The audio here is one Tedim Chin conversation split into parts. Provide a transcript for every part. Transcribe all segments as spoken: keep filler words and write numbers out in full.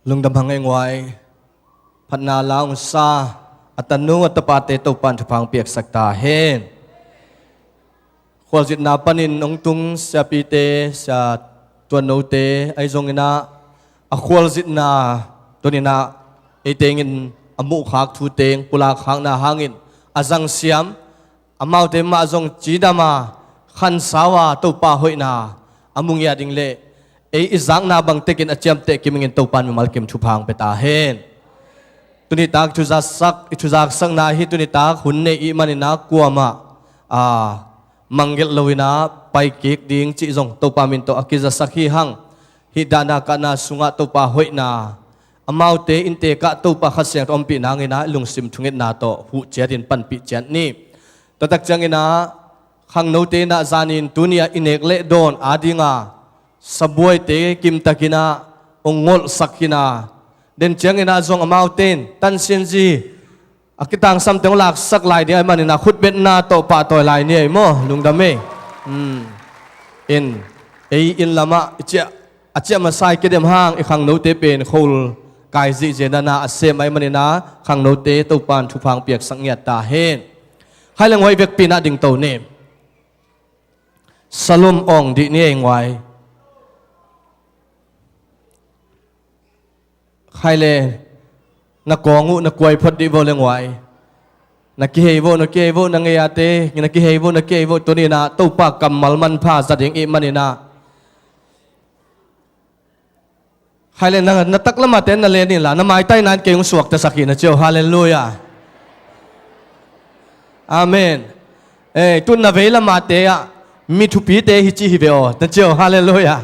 Lungdam hang ei nguai. Phatna la ung sa a tanu a tapate Topan thupha piaksak ta hen. Khualzinna panin ong tung siapite, sia tuannote ahi zongin ah, a khualzinna tuninah ei tengin a muhkhak thu teng pulak khakna hangin a zangsiam, amaute mah zong cidam a khansau a Topa hoihna a mu ngiat ding le ei i zakna bang tekin a ciamteh kimingin Topan mimal kim thupha pia ta hen. Tunitak i thuzaksak, i thuzaksakna hi tunitak hun nei i hih manin ah kuamah a manggelh loin ah paikik ding cih zong Topa min tawh a kizasak hi hang. Hih dahna kahna sungah Topa hoihna, amaute innte kah Topa Kha Siangtho ompih nangin ah lungsim thungetna tawh huh ciatin panpih ciat ni. Tua tak ciangin ah khangnote in ah zanin tuni-ah i nek le dawn ading a sabuaite kimtakin ah ong ngolhsak hi a, den ciangin ah zong amaute in tansianzi a kitangsam teng laksak lai ding ahih manin ah khutbetna tawh pahtawi lai ni ei maw, lungdam ei. In, ei inn lamah i ciah, a ciah masa i kidem hang i khangnote pen khol kai zihziah dan a sem ahih manin ah khangnote Topan thupha piaksak ngiat ta hen. Hai le nguai vekpi in ah dingto ni. Shalom awng dih ni ei nguai. Hai le na kawng uh na kuai phot dih vo le nguai. Na kihei vo, na kihei vo, na ngei ate na kihei vo, na kihei vo, tuninah Topa kammal manpha za ding i hih maninah. Hai le na, na taklamate na len inla, na maitai nan kei hong suaktasak hi na ci o. Halleluiah. Amen. Eh, tun na veilamate ah mi thupite hi ci hi ve aw na ci o. Halleluiah.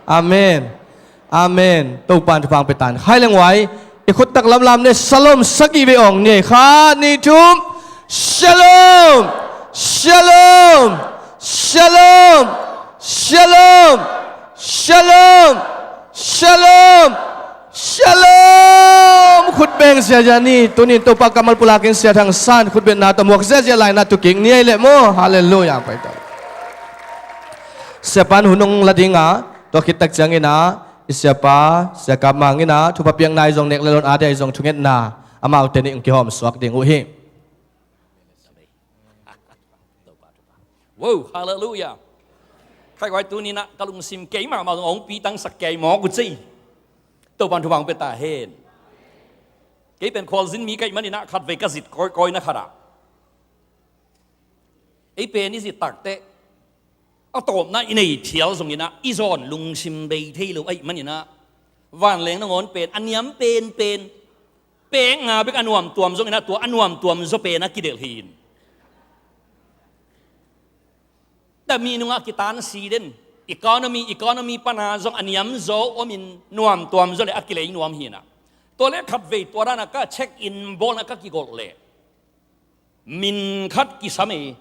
Amen. Amen. Topan thupha pia ta hen. Hai le nguai, i khut tak lamlam ne, shalom sagih vei awng ni ei. Khat, nih, thum. Shalom. Shalom. Shalom. Shalom. Shalom. Shalom. Khut beng ziahziah ni. Tunin Topa kammal pulakin Sia Thang San khutbetna tawh muak ziahziah lai na tukik ni ei le maw. Halleluiah. Pai ta. Siapan hun hong la ding a, tua khit tak ciangin ah i siapa, Sia Kap Mang in ah thupha piakna i zong nek le lon a dia i zong thungetna amaute nih hong kihawm suak ding uh hi. Wow, halleluiah. Khai guai, tuninah ka lungsim keimah mah zong hong pitangsak kei mawk uh ci. Topan thupha pia ta hen. Kei pen khualzin mi ka hih maninah khatvei ka zit kawikawi na khatah ei pen i zit takteh a tawpna i nei thial zonginah i zawn lungsim bei thei lo ahih maninah vanleng nangawn pen a niam penpen pek nga bek a nuamtuam zonginah tua a nuamtuam zaw pen a kidelh hi in. Tua mi nungah kitan si den, economy, economy pana zong a niam zaw omin nuamtuam zaw le a kilei nuam hinah. Tua le khatvei tua dana ka check in bawlna ka kigolh leh min khat kisam e.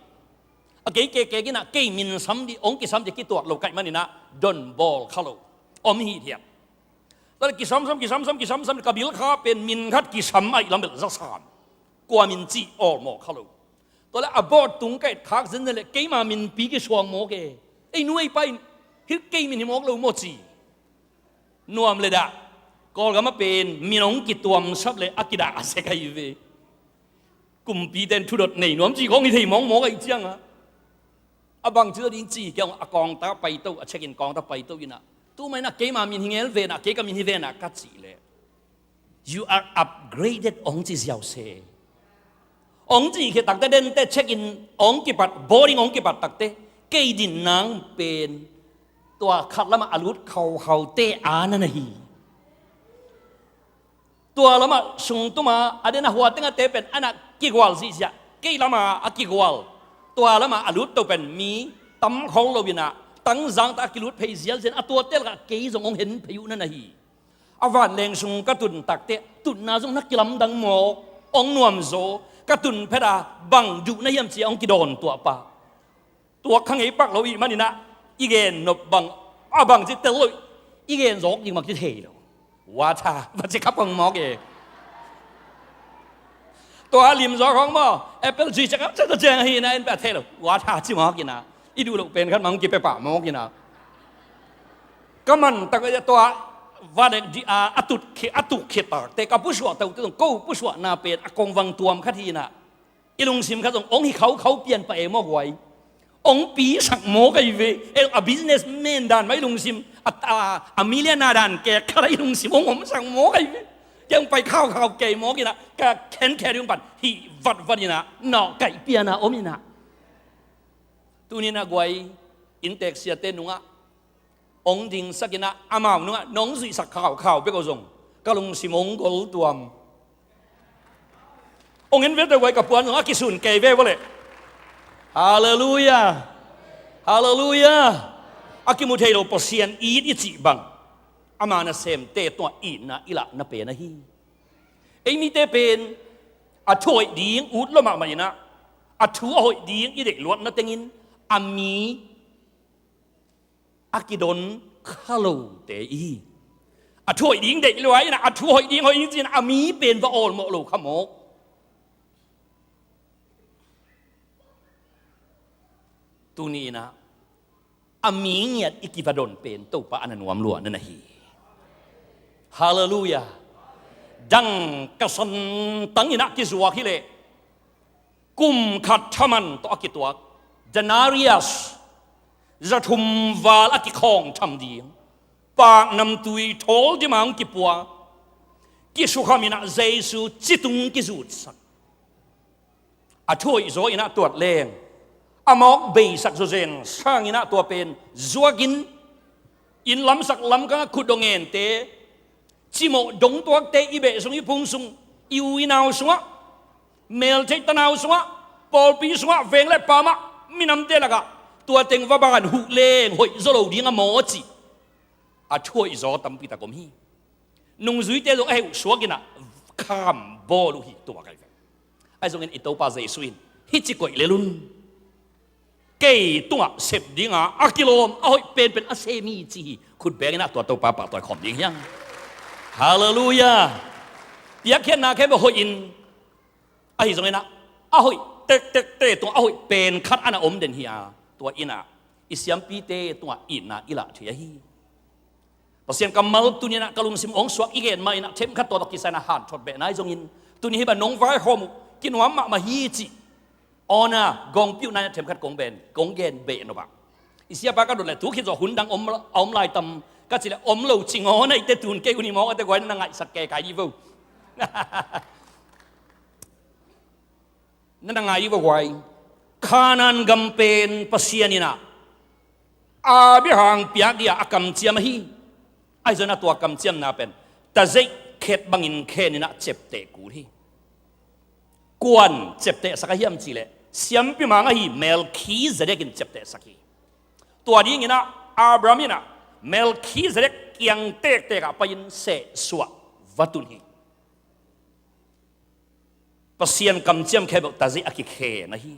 A kei kekek inah kei min sam dih, hong kisam dih kituat lo ka hih maninah don bawl kha lo om hithiat. Tua le kisamsam, kisamsam, kisamsam, ka bil kha pen min khat kisam ahih lam bel za sam. Kua min cih awlmawh kha lo. Tua le a bawt tung ka et khak zenzen le keima minpi kisuang mawk e. Ei nu ei pa in hih kei min hi mawk lo maw ci. Nuam le dah, Kawlgam a pen min hong kituamsap le a kidah a sek ahi ve. Kumpite in thudot nei nuam ci khawng hi thei mawkmawk ahih ciangah a bangci zaw ding ci kei hong a kawngta paito, a check in kawngta paito inah, tu mah inah keima min hi ngel venah, kei ka min hi venah ka cih leh, "You are upgraded," hong ci ziau se. Hong cih khia takte dente check in hong kipat, boarding hong kipat takte kei din nang pen tua khat lamah a lut khauhaute a na na hi. Tua lamah sungtuma a den a hua tengate pen a na kigual zihziah, kei lama a kigual, tua lama a lut to pen mi tam khol lo inah tangzang tak a kilut phei zialzial a, tuate lakah kei zong hong hen phei uh na na hi. A vanleng sung ka tun takte tutna zong na kilamdang mawk, hong nuamzaw, ka tun phet a bang duh na hiam ci a hong kidawn tuah pah. Tua kha ngei pak lo i hih maninah i gen nop bang a bangci tel lo, i gen zawk ding bangci thei lo. Ua tha, bangci kha pong mawk e. Tua lim zawk hong maw, apple juice cakap cakap ciang ahi na en peh a thei lo. Ua tha ci mawk inah i duh loh pen khat mang kipia pah mawk inah. Ka man tak a tua Van a, a, a tut khia, a tuk khia takte ka pusuah taute zong ko pusuahna pen a kongvang tuam khat hi inah, i lungsim khat zong hong hi khaukhau pian pah e maw guai. Hong pisak maw kai ve. E, a business man dan mah i lungsim, a, a, a millionaire dan kek khat a i lungsim hong omsak maw kai ve. Kei hong pai khaukhau kei maw kinah ka khenkhe ding pan hih vatvat inah nawh kaih piana om inah. Tuninah guai, inntek siate nungah hong dingsak inah amau nungah nong zuihsak khaukhau bek aw zong ka lungsim hong gol tuam. Hong en vete guai, ka puan zong a kisun kei ve vawleh. Halleluiah. Halleluiah. A kimu thei lo Pasian it i cih bang ama nasemte tungah itna i lahna pen ahi. Ei mite pen a thu hoih ding ut lua mahmah inah, a thu a hoih ding i deih luatna tengin a mi a kidon kha lote i hi. A thu hoih ding deih lua inah a thu hoih ding hoih ding ci-in a mi pen va awlmawh lo kha mawk. Tuni inah a mi ngiat i kivadon pen Topa a na nuam lua na na hi. Halleluiah. Dang ka santang inah kizuak hileh kum khat thaman tawh a kituak denarius zathum val a kikhawng tham ding, paknamtui thawl dima hong kipua, kisukham inah Jesu citung kizutsak. A thu hoih zaw inah tuat leng a mawk beisak zawzen sang inah tua pen zuakin inn lamsak lamkangah khutdawh ngente, cimawh dongtuakte i beh sung i phung sung, i u i nau sungah, meltheih tanau sungah, pawlpi sungah, veng le pamah, minamte lakah tua teng va bang an huh leng hoih zaw lo ding a maw cih a thu hoih zaw tampi tak om hi. Nungzuite zong a heuh suak inah kham bawl uh hi tua kai ve. Ahi zongin i Topa Jesu in hih ci koih lel un, kei tungah sep dinga a kilawm a hoih penpen a sem hi ci hi. Khut beng inah tua Topa pahtawi khawm ding hiang. Halleluiah. Piakkhiatna khempeuh hoih in, ahi zong inah a hoih tektekte tungah a hoih pen khat a na om den hi a, tua inah i siampite tungah itna i lah thei ahi. Pasian kammal tuni inah ka lungsim hong suak i gen mah inah themkhat tua bak kisa inah hanthot beh nai zongin, tuni hi bang nong vaihawm uh kinuam mahmah hi cih aw na gongpiuhna inah themkhat kong ben kong gen beh nop ah. I siapa ka dot leh tu khit zawh hun dang om, a om lai tam ka cih leh om lo cing aw na, ite tun kei un hi mawk a te guai na na ngaihsak kei kai dih vo. Na na ngai dih vo guai. Khanan gam pen Pasian inah Abraham piak dia a kamciam ahi. Ahi zongin a tua kamciamna pen tazeih khet bangin khen inah cepteh kul hi. Kuan ceptehsak a hiam cihleh siampi mang ahi Melkhizedek in ceptehsak hi. Tua ding inah Abraham inah Melkhizedek kiang tektek ah pai-in sehsuah va tun hi. Pasian kamciam khempeuh tazeih a kikhen ahi.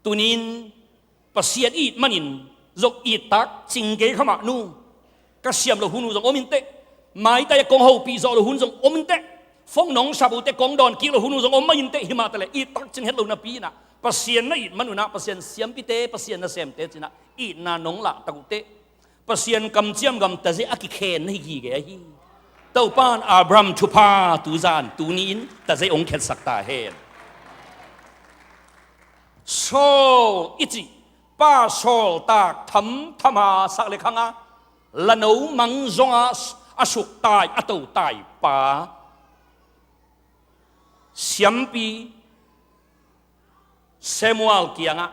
Tunin Pasian it manin zong it tak cing kei kha mah nu. Ka siam loh hun uh zong om inteh. Maitai a kong hopih zawh loh hun zong om inteh. Phone nong sap uh teh kong dawn kik loh hun uh zong om mah inteh. Hi mah taleh it tak cing het lo napi inah Pasian na it man un ah Pasian siampite, Pasian nasemte ci-in ah itna nong lah tak uh teh Pasian kamciam gam tazeih a kikhen na hi gige ahi. Topa in Abraham thupha tuzan tuni-in tazeih hong khensak ta hen. Saul i cih pa sawltak thamtham a sak le khang a lano mang zonga a suktai a totai pa siampi Samuel kiangah,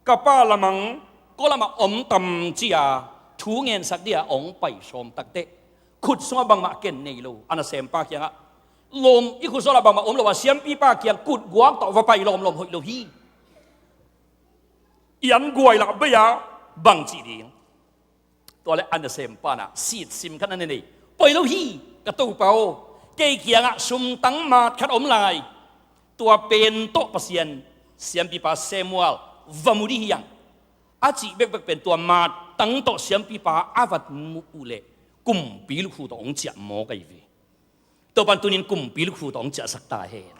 "Ka pa lamang kua lamah om tam?" ci-a thu ngensak dia hong pai sawm takteh khut sungah bangmah ken nei lo a nasempa kiangah, "Lawm, i khut sungah bangmah om lo a, siampipa kiang kutguak tawh va pai lawmlawm hoih lo hi. I an guai lah bei-a bang cih ding?" Tua le a nasempa in ah sitsim khat na nei. "Poi lo hi, ka topa aw. Kei kiangah sumtang maat khat om lai. Tua pen tawh Pasian siampipa Samuel va mu dih hi hang," a cih bekbek pen tua maat tang tawh siampipa a va mu uh leh kumpi lukhu tawh hong ciah mawk ahi ve. Topa in tunin kumpi lukhu tawh hong ciahsak ta hen.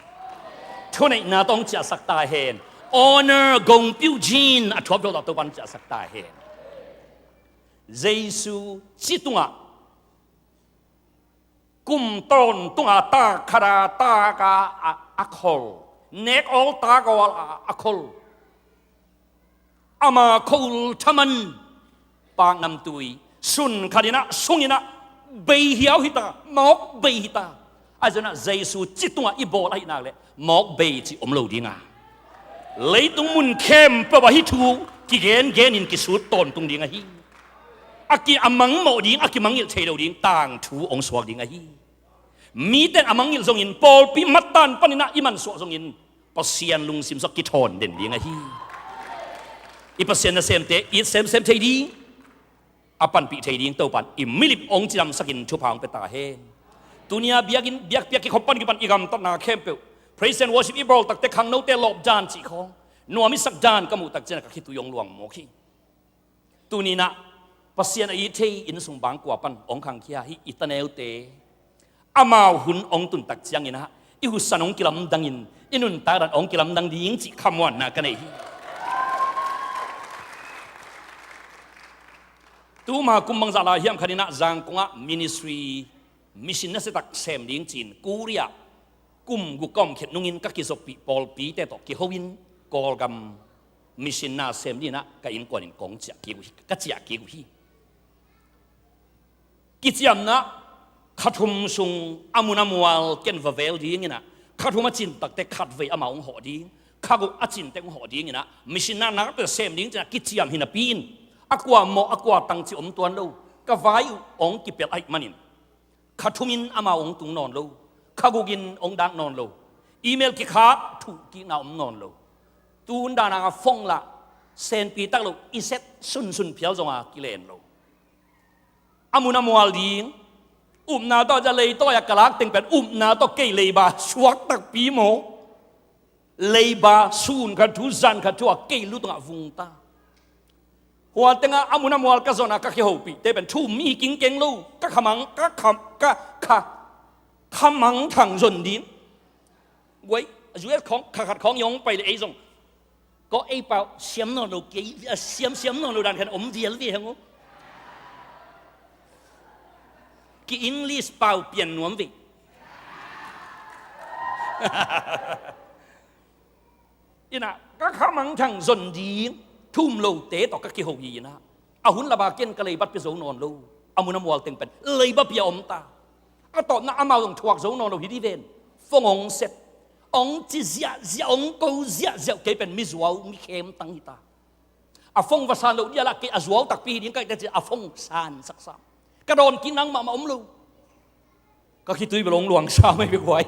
Thuneihna tawh hong ciahsak ta hen. Honor, gongpiu jin a thuap lo tawh Topa in hong ciahsak ta hen. Jesu ci tungah Kum tawntunga tak khat a tak a, a, a khol. Nek awl tak awl a, a khol. Ama khua-ul thaman paknamtui sun khat in ah, sung in ah, bei hiau hi ta, mawk bei hi ta. Ahi zongin ah Jesu ci tungah i bawl ahih nak leh mawk bei cih om lo ding a, leitung mun khempeuh ah hih thu kigengen in kisut tawntung ding ahi. A ki, a mangmawh ding, a kimangngilh thei lo ding tangthu hong suak ding ahi. Mite in a mangngilh zongin, pawlpi mattan panin ah i mansuah zongin, Pasian lungsim sung kithawn den ding ahi. I Pasian nasemte it semsem thei ding, a panpih thei ding Topa'n i milip hong cidamsakin thupha hong pia ta hen. Tuni-a biakinn, biakpiak kikhop pan kipan i gamtatna khempeuh, praise and worship i bawl takteh khangnote lawp dan cih khawng, nuam i sak dan ka muh tak ciangin ah ka khitui hong luang mawk hi. Tuni-in ah Pasian a it thei inn sung bangkua pan hong khangkhia hih i taneute, amau hun hong tun tak ciangin ah i husan hong kilamdangin, i nuntak dan hong kilamdang ding cih khamuanna ka nei hi. Tuma kum bangzah lai hiam khat in ah Zangkong ah ministry, mission nasia tak sem ding ci-in Korea kum guk ka om khit nungin ka kizoppih pawlpite tawh kiho in Kawlgam mission na sem dingin ah ka innkuan in kong ciah kik uh hi, ka ciah kik uh hi. Kiciamna kha thum sung a mun a mual ken va vel dingin ah, kha thum a cin takteh khatvei amah hong hawh ding, kha guk a cin teh hong hawh dingin ah, mission na nakpite sem ding ci-in ah kiciam hi napi-in, a kua mawh a kua tang cih om tuan lo, ka vai uh hong kipelh ahih manin, kha thumin amau hong tung nawn lo, kha gukin hong dak nawn lo, email kikhak thuhkikna om nawn lo, tu hun dan a phone lah senpi tak lo, i set sunsun phial zong a kilen lo. A mun a mual ding, upna tawh a lei tawh a ka lak teng pen upna tawh kei leiba suak takpi maw? Leiba sun khat thu zan khat thu a kei lu tungah vung ta. Hua tengah a mun a mual ka zon a ka kihopihte pen thu mi kingkeng lo, ka khamang, ka kham, ka kha, khamang thang zon ding. Guai, U S khawng, kha khat khawng i hong pai leh ei zong, kawh ei pau siam nawn lo kei, a siam, siam nawn lo dan khat om vial ve hang aw. Ki English pau pian nuam ve. Inah, ka khamang thang zon ding, thum lote tawh ka kiho hi inah. A hun laba ken ka leibat pia zo nawn lo. A mun a mual teng pen leiba pia om ta. A tawpna amau zong thuak zo nawn lo hi di ven. Phone hong set, hong ci ziahziah, hong ko ziahziah, kei pen mi zuau mi khem tang hi ta. A phone va san lo dia lah kei a zuau takpi hi ding ka hih teh ci a phone san saksa. Ka dawn kik nang mahmah om lo. Ka khitui bel hong luangsa mai bek huai.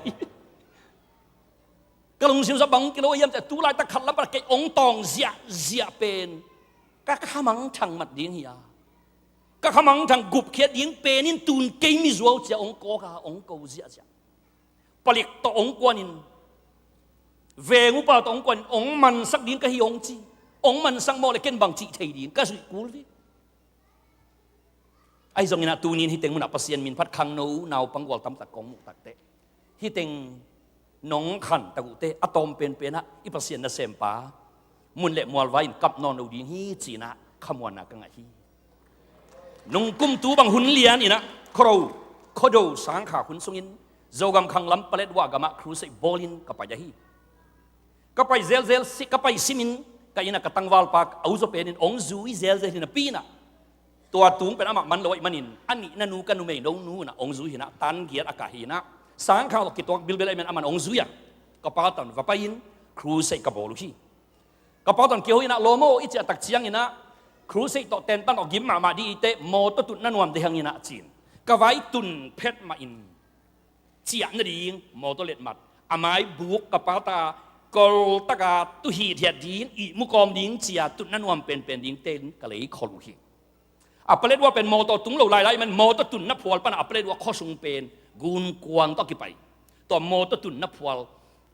Ka lungsim sa bang kilo hiam cih tu laitak khat lam pan kei hong tawng ziahziah pen ka khamang thang mat ding hi a, ka khamang thang gupkhiat ding pen in tun kei mi zuau cia hong kawk a hong ko ziahziah. Palik tawh hong kuanin, veng upa tawh hong kuanin, hong mansak ding ka hi hong ci. Hong mansak mawh le ken bang cih thei ding ka zuih kul ve. Ahi zongin ah tuni-in hih teng munah Pasian min phat khangno naupang gual tamtak kong muh takteh, hih teng nong khan tak uh teh a tawm penpen ah i Pasian nasempa mun le mual vai-in kap nawn lo ding hi ci-in ah khamuanna ka ngah hi. Nungkum tu bang hun lian inah Khuado, Khuado sangkha hun sungin Zogam khanglam Paletwa gamah crusade bawlin ka pai ahi. Ka pai zelzel si, ka pai simin ka inn ah ka tangvalpa a uzaw penin hong zui zelzel hi napi inah, tua tung pen amah man lo ahih manin a nihna nu ka numei no nu inah hong zui hi inah tan giat a kah hi inah, sangkha tawh kituak bilbel ahih man aman hong zui a, ka pa tawh va pai-in crusade ka bawl uh hi. Ka pa tawh kiho inah lawm aw i ciah tak ciang inah crusade tawh tentan tawh gim mahmah dih i teh mawtaw tutna nuam dih hang inah ci-in ka vai tun phet mahin ciah nading mawtaw letmat, a mai buk ka pa ta kol taka tu hithiat ding, ihmu kawm ding cia tutna nuam penpen ding ten ka lei khol uh hi. A Paletwa pen mawtaw tung lo lailai man mawtaw tunna phual pan a Paletwa khuasung pen Gunkuang tawh a kipai. Tua mawtaw tunna phual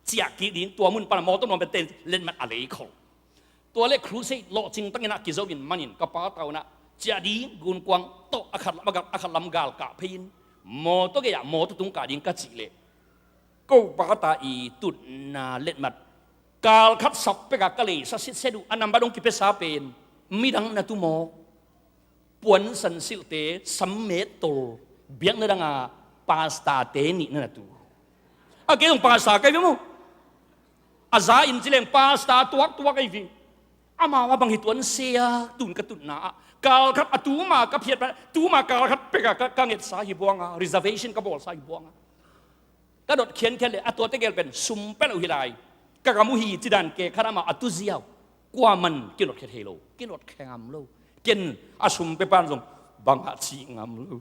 ciah kik ding tua mun pan a mawtaw nuam pen ten letmat a lei khol. Tua le crusade lawhcing tangin ah kizo in manin ka pa taunah ciah ding Gunkuang tawh a khat lam, a khat lam gal kah phei-in mawtaw gei-ah mawtaw tung kah ding ka cih leh ko pa ta i tutna letmat kal khat sap pek a ka leisa sitset uh a nambat hong kipiasa pen midang na tu mawk puansan silhte sammet tol biakna danga Pastor te nih na na tu. A kei zong pastor ka hi ve maw. A za in ci leng pastor tuaktuak ahi ve. Amau a bang hi tuan sia, tun ka tutna ah. Kal khat a tuma ka phiat, tuma kal khat pek a ka, ka ngetsa hi buang a, reservation ka bawlsa hi buang a. Ka dot khiankhian le a tuate gel pen sum pia lo hi lai. Ka gam uh hi ci dan ke khat amah a tu ziau. Kuaman kinot khia thei lo, kinot khia ngam lo. Ken a sum pia pan zong bang a cih ngam lo.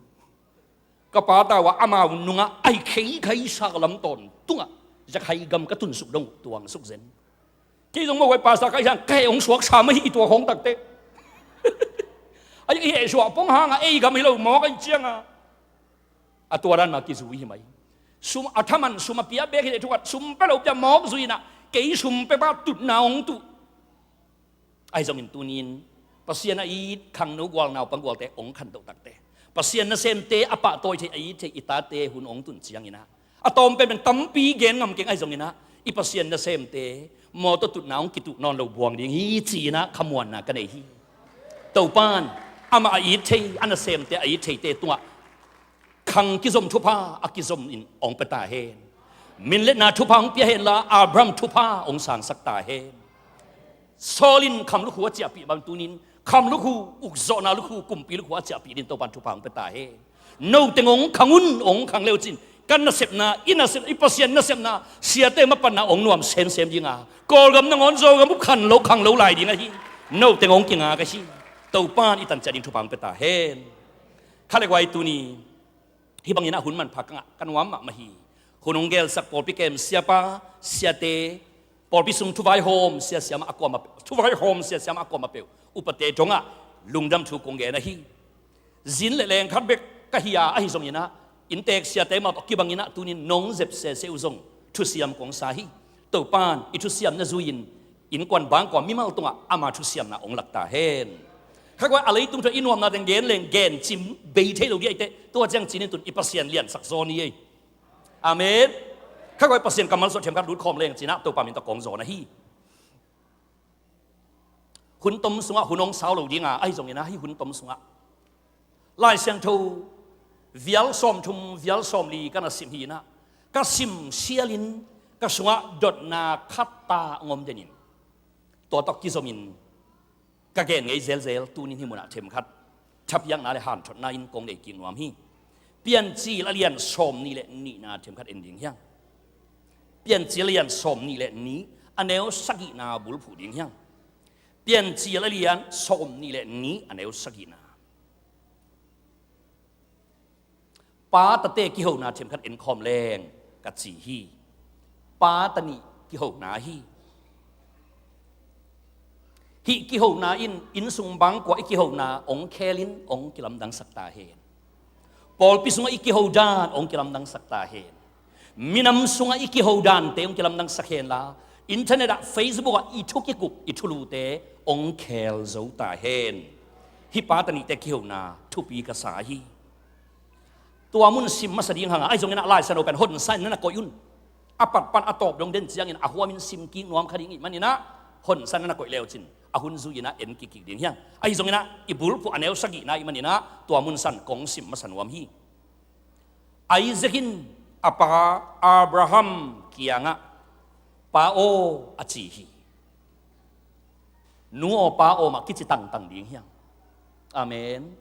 Ka pa tau a amau nungah ai khei khai sa lam tawn tungah zakhai gam ka tunsuk dong tuangsuk zen. Kei zong mawh vai pastor ka hi sang ka heh hong suaksa mah hi i tua khawng takte. A i heh suak pong hangah ei gam hi lo mawk a i cianga a tua dan mah kizui hi mai. Sum a thaman sum a pia bek hi le thukat sum pia lo pia mawk zui inah kei sum pia pa tutna hong tuh. Ahi zongin tunin Pasian a it khangno gual naupang gualte hong khantoh takte, Pasian nasemte a pahtawi thei a it thei i tate hun hong tun cianginah a tawm penpen tampi gen ngam keng ahi zonginah i Pasian nasemte mawtaw tutna hong kituh nawn lo buang ding hi ci-inah khamuanna ka nei hi. Topan amah a it thei a nasemte a it theite tungah khang kizom thupha a kizom in hong pia ta hen. Minletna thupha hong pia henla Abraham thupha hong sangsak ta hen. Saul in kham lukhu a ciahpih bang tunin kham lukhu, ukzawhna lukhu, kumpi lukhu a ciahpih din Topan thupha hong pia ta hen. No teng hong khang un, hong khang leucin kan nasepna, i nasep, i Pasian nasepna siate mapatna hong nuam semsem dinga Kawlgam nangawn Zogam uh khan lo khang lo lai ding ahi. No teng hong kinga ka hi. Topan i tanciah ding thupha hong pia ta hen. Khalek wai tuni Hih bangin a hun manpha ka ngah ka nuam mahmah hi. Hun hong gelsak pawlpi kem siapa, siate, pawlpi sung thuvaihawm sia siamah a kuamah peuh, thuvaihawm sia siamah a kuamah peuh upate dongah lungdam thu kong gen ahi. Zin le leng khat bek ka hi a, ahi zonginah inntek siate mah tawh kibanginah tunin nong zep sese uh zong thusiam kong sa hi. Topan i thusiam na zui-in innkuan bangkua mimal tungah ama thusiamna hong lak ta hen. Khakuai a leitung thu i nuamna teng gen leng gen cim bei thei lo dih aite, tua ciang cinin tun i Pasian liansak zaw ni ei. Amen. Khakuai Pasian kammal sawh thiamkhat lutkhawm leng cinah Topa min tawh kong zawn ahi. Hun tom sungah hun hong sau lo dinga ahi zonginah hih hun tom sungah Lai Siangtho vial sawmthum vial sawmli ka na sim hi inah ka sim sialin ka sungah dotna khat ta ngom denin tua tawh kizomin ka gen ngei zelzel tunin hih munah themkhat thapiakna le hanthotna in kong nei kik nuam hi. Piancil a lian sawmnih le nihna themkhat en ding hiang. Piancil a lian sawmnih le nih a neu sagihna bulphuh ding hiang. Piancil a lian sawmnih le nih a neu sagihna. Pa tate kihona themkhat enkhawm leng ka ci hi. Pa ta nih kihona hi. Hih kihona in innsung bangkua i kihona ong khelin ong kilamdangsak ta hen. Pawlpi sungah i kiho dan ong kilamdangsak ta hen. Minam sungah i kiho dante ong kilamdangsak henla internet ah, Facebook ah i thu kikup i thulute ong khel zo ta hen. Hih pa ta nihte kihona thupi ka sa hi. Tua mun sim masa ding hanga ahi zonginah Lai Siangtho pen honsa in na na koih un. A pat pan a tawp dong den ciangin a huamin sim kik nuam kha ding ih maninah honsa in na na koih leucin a hun zui inah en kik kik ding hiang. Ahi zonginah i bulphuh a neu sagihna ih maninah tua mun san kong sim masa nuam hi. Isaac in a pa Abraham kiangah, "Pa aw," a ci hi. Nu aw pa aw mah kici tangtang ding hiang. Amen.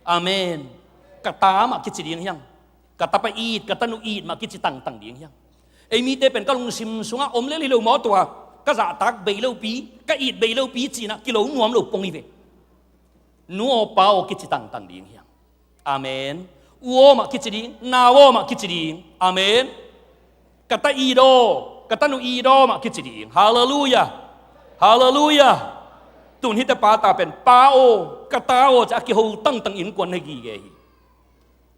Amen. Ka ta mah kici ding hiang. Ka tapa it, ka tanu it mah kici tangtang ding hiang. Ei mite pen ka lungsim sungah om lel hi lo maw tua, ka zahtak bei lopi, ka it bei lopi cinah kilo nuam lo pong hi ve. Nu aw pa aw kici tangtang ding hiang. Amen. U aw mah kici ding, nau aw mah kici ding. Amen. Ka ta it aw, ka tanu it aw mah kici ding. Halleluiah. Halleluiah. Tun hihte pa ta pen pa aw, ka ta aw ci a kiho tangtang innkuan hi gige hi.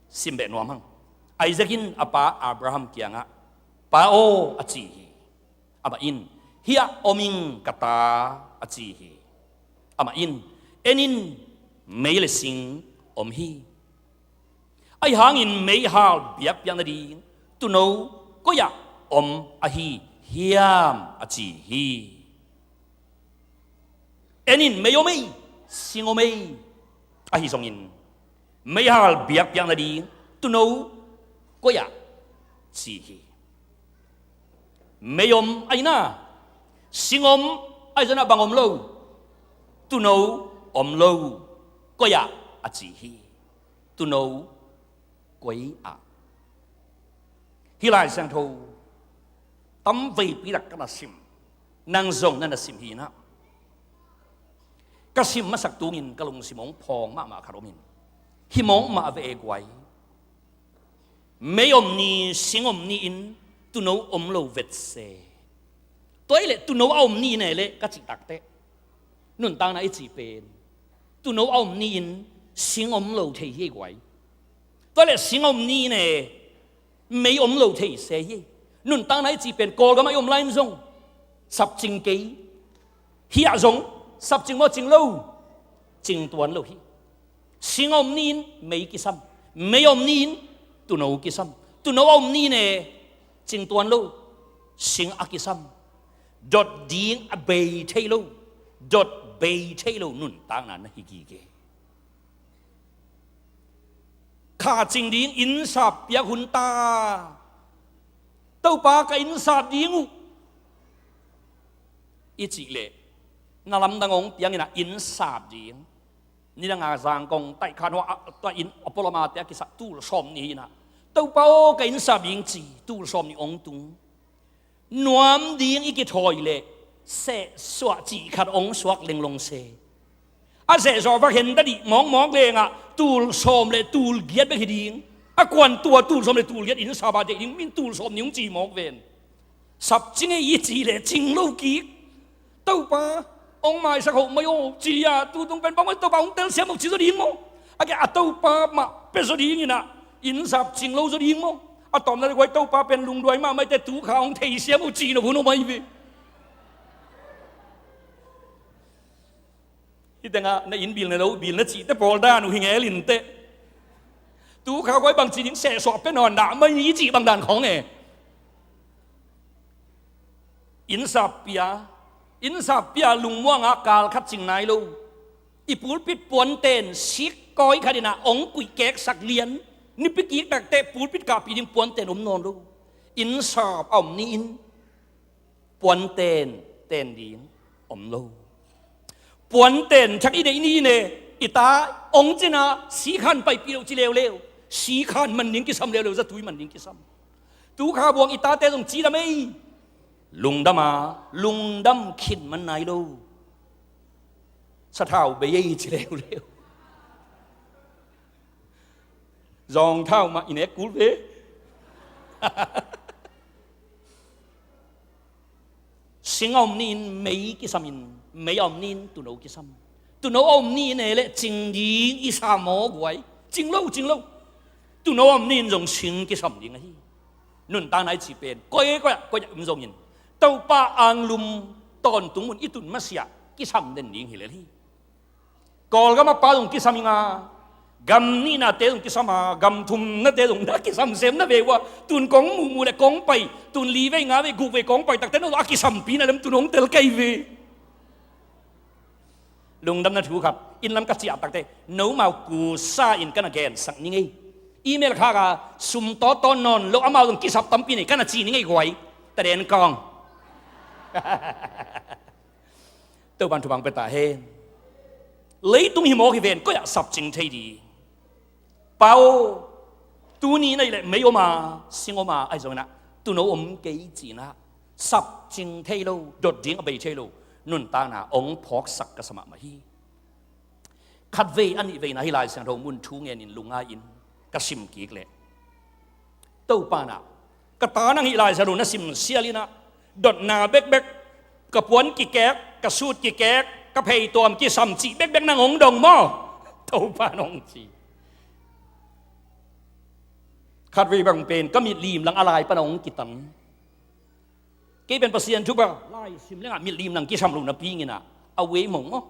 Sim beh nuam hang. Isaac in a pa Abraham kiangah, "Pa aw," a ci hi. Amah in, "Hiah om ing ka ta," a ci hi. Amah in, "En in, mei le sing om hi. Ahi hangin meihal biakpiak nading tuuno koi-ah om ahi hiam?" a ci hi. En in, mei om ei, sing om ei. Ahi zongin meihal biakpiak nading tuuno Koi ah ci hi. Mei om ahi na, sing om ahi zongin ah bang om lo, tuuno om lo. Koi ah a ci hi. Tuuno koi ah. Hih Lai Siangtho tamveipi tak ka na sim, nang zong na na sim hi na. Ka sim masak tungin ka lungsim hong phawng mahmah khat om in, hi mawk mah ve e guai. Mei om ni, sing om ni-in tuuno om lo vet se. Tua hi leh tuuno a om ni-in e leh ka cih takteh, nuntakna i cih pen tuuno a om ni-in sing om lo thei hi guai. Tua hi leh sing a om ni-in e, mei om lo thei se hi. Nuntakna i cih pen Kawlgam ah i om lai-in zong sapcing kei. Hih ah zong sapcing maw, cing lo, cing tuan lo hi. Sing a om ni-in mei kisam, mei a om ni-in tuuno kisam, tuuno a om ni-in e, cing tuan lo, sing a kisam. Dot ding a bei thei lo, dot bei thei lo nuntakna na hi gige. Kha cing ding innsap piak hun ta. Topa, ka innsap ding uh, i cih leh na lamdang hong piang in ah innsap ding. Nidang a Zangkong taih khan hua a, tua in a pualam a te a kisap tul sawm ni hi in ah, Topa aw, ka innsap ding ci, tul sawm ni hong tung. Nuam ding i kithawi leh sehsuah cih khat hong suak lenglong se. A sehsuah va khen ta dih mawkmawk lengah tul sawm le tul giat bek hi ding. A kuan tua tul sawm le tul giat innsap a deih ding, min tul sawm ni hong ci mawk ven. Sapcing ei i cih leh cing lo kik. Topa, hong maisak hoh mai aw ci-a, tu tung pen bang maw, Topa hong telsiam aw ci zaw ding maw? A ke a Topa mah pia zaw ding in ah, innsap cing lo zaw ding maw? A tawpna le guai, Topa pen lungduai mahmah i te, tu kha hong theisiam aw ci na hun aw mai ve. Hih tengah na inn bil na lo bil na cihte pawl dan uh hi ngel inteh. Tu kha guai bang ci ding, sehsuah pia nawn dah mai ni i cih bang dan khawng e. Innsap pia, innsap pia lungmuang ah kal khat cing nai lo. I pulpit puanten sik kawi khat in ah hong kuih keksak lian. Nipi kik takteh pulpit kahpih ding puanten om nawn lo. Innsap a om ni-in puanten ten ding om lo. Puanten thak i deih ni-in e, i ta hong cin ah sikhan paipih loh ci leuleu. Sikhan man ding kisam leuleu, zatui man ding kisam. Tu kha buang i tate zong cidam ei. Lungdam a, lungdam khin man nai lo. Sathau bei ei ci leuleu. Zawngthau mah i nek kul ve. Sing a om ni-in mei kisam in, mei a om ni-in tuuno kisam. Tuuno a om ni-in e leh cing ding i sa maw guai. Cing lo, cing lo. Tuuno a om ni-in zong sing kisam ding ahi. Nuntakna i cih pen koi, koi ah, koi ah om zongin Topa anglum tawntung mun i tun masiah kisam den ding hi lel hi. Kawlgam a pa zong kisam ing a, gam nihnate zong kisam a, gam thumnate zong na kisam sem na ve uh a, tun kong muhmuh le kong pai, tun li vei nga vei guk vei kong pai takte no a kisampi na lem tun hong tel kei ve. Lungdamna thu khat, inn lam ka ciah takte nomau kusa in ka na gensak ni ngei. Email khak a sum tawtaw nawn lo amau zong kisap tampi nei ka na ci ni ngei guai. Taden kawng. Topan thupha pia ta hen. Leitung hi mawk hi ven, koi ah sapcing thei di. Pa aw, tuni na hih leh mei om a, sing om a, ahi zongin ah tuuno om kei ci-in ah sapcing thei lo, dot ding a bei thei lo nuntakna hong phawksak ka sa mahmah hi. Khatvei a nihveina hih Lai Siangtho mun thu ngenin lungngai-in ka sim kik leh, Topa in ah, ka ta nang hih Lai Siangtho na sim sial in ah, dotna bekbek, ka puan kikek, ka suit kikek, ka pheituam kisam cih bekbek nang hong dong maw? Topa in hong ci. Khatvei bang pen ka mitlim lang a lai pan hong kitan. Kei pen Pasian thupha lai sim lengah mitlim lang kisam lo napi-in ah, a wei mong maw?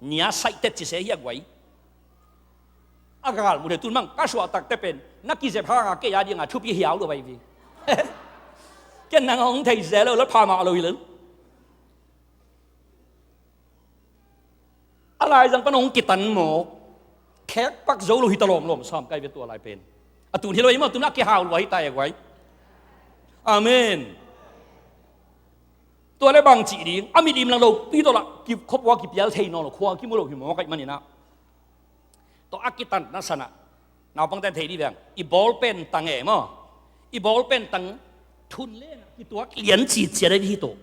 Nia saihtet ci se hi a guai. A gal mu thei tun bang ka suah takte pen na kizep hang a kei a ding a thupi hiau lo bai vi. Ken nang hong thei se lo, lo pha mah lo hi lo. A laizang pan hong kitan mawk. Khek pak zo lo hi ta lawmlawm sam kai ve tua lai pen. A tun hi lo hi maw, tun a kihau lua hi ta e guai. Amen. Tua le bang cih ding, a mit limlang lopi tawh lah khuapua kipial thei nawn lo, khua kimu lo hi mawk ahih manin ah. Tua a kitanna san ah naupangte'n thei dih veng, i ball pen tang e maw, i ball pen tang thun leng ah kituak lian ciciat ahi hi tawh.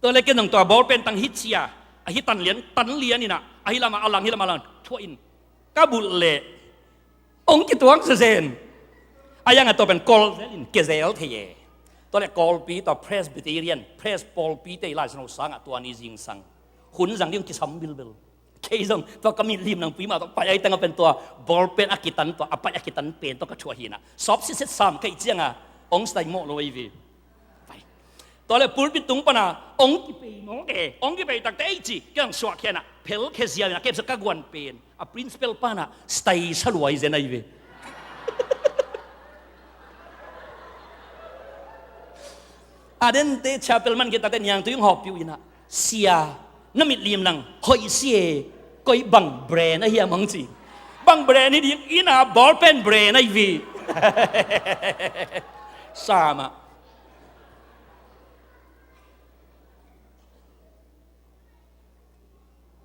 Tua le ken zong tua ball pen tang hi cia, ahi tan lian, tan lian in ah, ahi lamah a lang, hi lamah a lang thuah in ka bulh leh hong kituak zezen. A yang a tua pen kawl zel in kia zel thei e. Tua le kawlpi, tua Presbyterian, Pres pawlpite i Lai Siangtho sangah tua ni zingsang hun zang ding kisam bilbil. Kei zong tua ka mit limlang pui mah tawh pai ai tangah pen tua ball pen a kitan, tua a pai a kitan pen tawh ka thuah hi in ah, sawp sitset sam ka hih ciangah hong style mawh lo ahi ve. Tua le pulpit tung pan ah hong kipei mawk e, hong kipei takte ei ci, kei zong suahkhia in ah phelkhia ziau in ah, kei zong ka guan pen a principal pan ah style sa lua hi zen ahi ve. A dente chapel man khit takte niangtui hong hawpih uh in ah, sia, na mit limlang hoih si e, koi bang brand ahi hiam hong ci. Bang brand hi ding, inn a ball pen brand ahi ve. Sam ah.